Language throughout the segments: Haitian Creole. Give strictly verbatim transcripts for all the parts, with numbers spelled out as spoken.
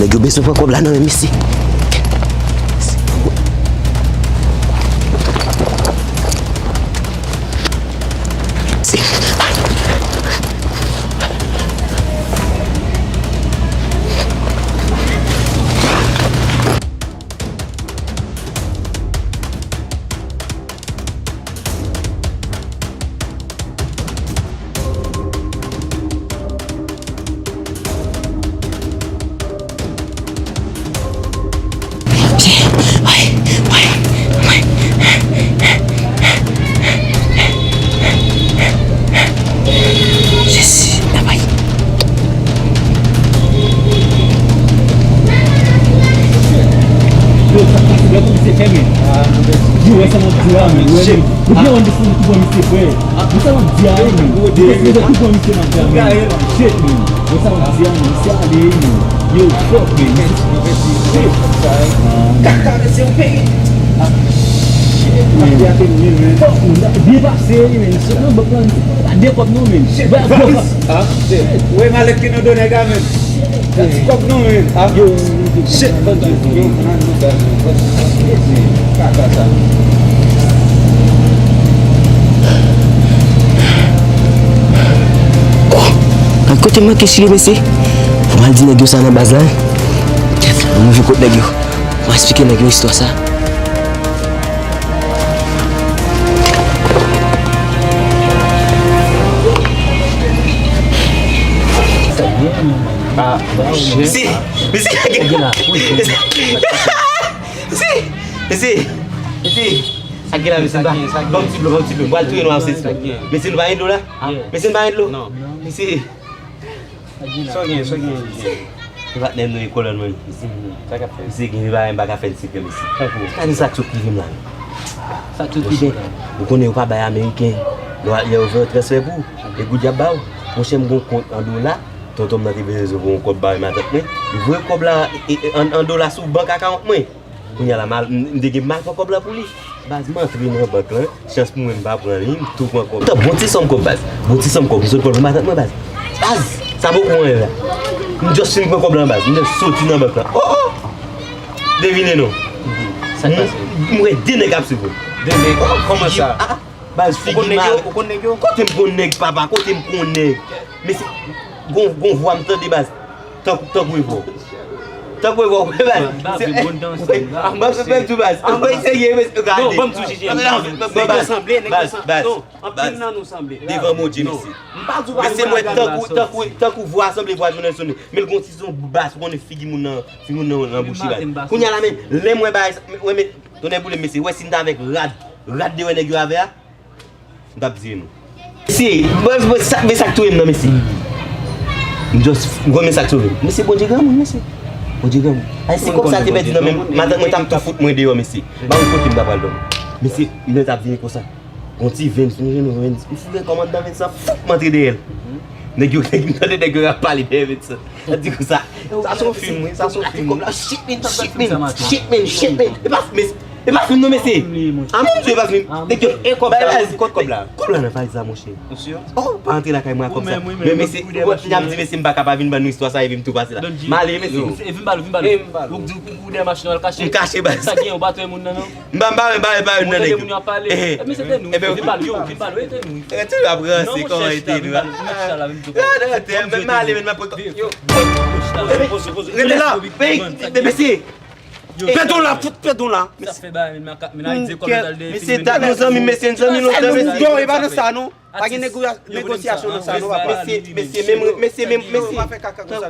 Nèg yo bezwen pran kòb la nan men misye. Jezi, n ap bay. Yo, sa k pase? Gade pou misye fè, men. Yo, wè sa m ap di a, men. Wè, men. Ou byen wè m desann tou pran misye, frè. Wè sa m ap di a, men. Ou desann tou pran misye, m ap di a, men. Shit, men. Wè sa m ap di a, men. Misye ale, men. Yo, fuck, men. Shit. Kaka, men se yon peyi. Shit, men. Fuck, men. Byen pase, men. Shit, nan bank lan, se pa de kòb, non, men. Shit, bra, bra. Ah, shit. Wè malèt ke nou do nèg la, men. Ti kòb non, men. Ah. Yo, shit, bandi. Yo, nan nou gaz, men. Shit, men. Kaka sa. Oh, kote m manke chire, mesye? Fò m al di nèg yo sa nan baz la. Mwen rive kot nèg yo. Mwen eksplike nèg yo istwa sa. Ah, shit. Mesye, mesye, mesye, mesye, mesye, sa gen la, mesye, ban m ti dlo, ban m ti dlo. M pral touye nou avèk ti dlo. Mesye, nou pa gen dlo la? Mesye, nou pa gen dlo? Mesye. Sa w gen, sa w gen? Se patnè m nan lekòl an mwen. Sa k ap fèt? Misye gen de bagay m pa ka fè l sekrè, mesye. Tankou? Gade sa k sot rive m la. Sa k sot rive? Ou konnen yo pa bay Ameriken. Lè yo fè yon transfè pou ou, e goud y ap ba ou. Monchè, m gen yon kont an dola. Tonton m nan te bezwen voye yon kòb ba matant mwen. Li voye kòb la, e, e, an, an dola sou bank account mwen. Kounye a la, m al, m, m te gen mal pran kòb la pou li. Baz, m antre nan bank lan, chans pou mwen m pa pran li, m tou pran kòb. Tan, bon ti sòm kòb, baz. Bon ti sòm kòb, m sot pran l pou matant mwen, baz. Baz, sa poko anyen la. M just fin pran kòb lan, baz. M just soti nan bank lan. Oh, oh! Devine non. Sa k pase? M, m wè de nèg ap swiv mwen. De nèg? Kòman sa? Ah, ah. Baz, figi mal. Ou konn nèg yo? Kote m konn nèg, papa? Kote m konn nèg? Mesye, gon, gon vwa m tande, baz. Tankou, tankou evo. Tankou evo, baz. M ap fè pèdi, baz. Anmwey, serye, mesye, gade. Non, ban m di w, Jiji. Nèg yo sanble, nèg yo sanble. Non, anpil nan nou sanble. Devan Bondye, mesye. Mesye, mwen tankou, tankou, tankou vwa sanble vwa Jounèl Soni. Men l gon ti son bas, ou konnen figi moun nan, figi moun nan, nan bouch li, baz. Kounye a la, men, lè m wè bagay sa, wè, men, tonnè boule, mesye, wè si m t avèk rad, rad de wè nèg yo avè a. M t ap di nou. Mesye, men, men sa, men sa k touye m nan, mesye. M just, m konn men sa k sove m. Mesye, Bondye granmoun, mesye. Bondye granmoun. Ay, si kòb sa te pèdi nan men m, matant mwen t ap tou fout mwen deyò, mesye. M pa konn kote m ta pral dòmi. Mesye, m t ap vini konsa. Gon ti Vens, m foure kò m anndan Vens lan, foup, m antre dèyè l. Nèg yo, nèg, m tande nèg yo ap pale dèyè Vens lan. Sa di konsa. Sa se yon fim, wi, sa se yon fim, wi. Shit, man, shit, man, shit, man, shit, man. E pa, mes-, e pa fim non, mesye. A, mon Dieu, e pa fim. Nèg yo, e kòb la, kot kòb la? Kòb la nan valiz la, monchè. Oh, pa antre lakay mwen a kòb sa. Men, mesye, y ap di, mesye, m pa ka pa vin ban nou istwa sa, epi m tou pase la. M ale, mesye. E vin ba l, vin ba l. Ou di ou dèyè machin nan, w al kache. M kache, baz. Sa gen, ou pa touye moun nan, non? M pa, m pa, m pa, m pa youn nan nèg yo. Ou tande moun yo ap pale. Eh, eh. Ebyen, se te nou. Ebyen, vin ba l, yo, vin ba l, yo, e te nou. Eh, ti ap ranse, kòman e te nou? Non, monchè, chita la, vin, chita la, vin. Gade, atè, men m ale, men m ap pran. Yo. Poze, poze, poze. Rete la. Mesye. Pèdon la, fout pèdon la. Sa fè bagay, men, men, men, mesye, dat nou zanmi, mesye, nou zanmi lontan, mesye. E pa nan sa, non. Pa gen negoya-, negosyasyon nan sa, non, papa. Mesye, mesye, menm, mesye, menm, mesye.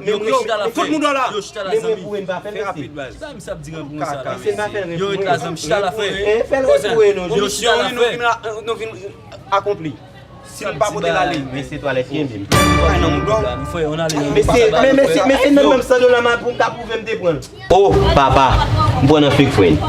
Yo, yo, yo, chita la, frè. Fout moun dèyò la. Yo, chita la, zanmi. Fè rapid, baz. Ki sa misye ap di, ranpwen sa la, mesye? Yo, ret la, zanmi, chita la, frè. Fè l repouwe, non. Yo, chita la, frè. Nou vin, nou vin akonpli. Si nou pa pote l ale. Mesye, twalèt kenbe m. Ay, non, mon dwa. Mesye, men, mesye, mesye, nan menm san dola m ap pou m ka pwouve m te pran l. Oh, papa, m pran nan fake friend.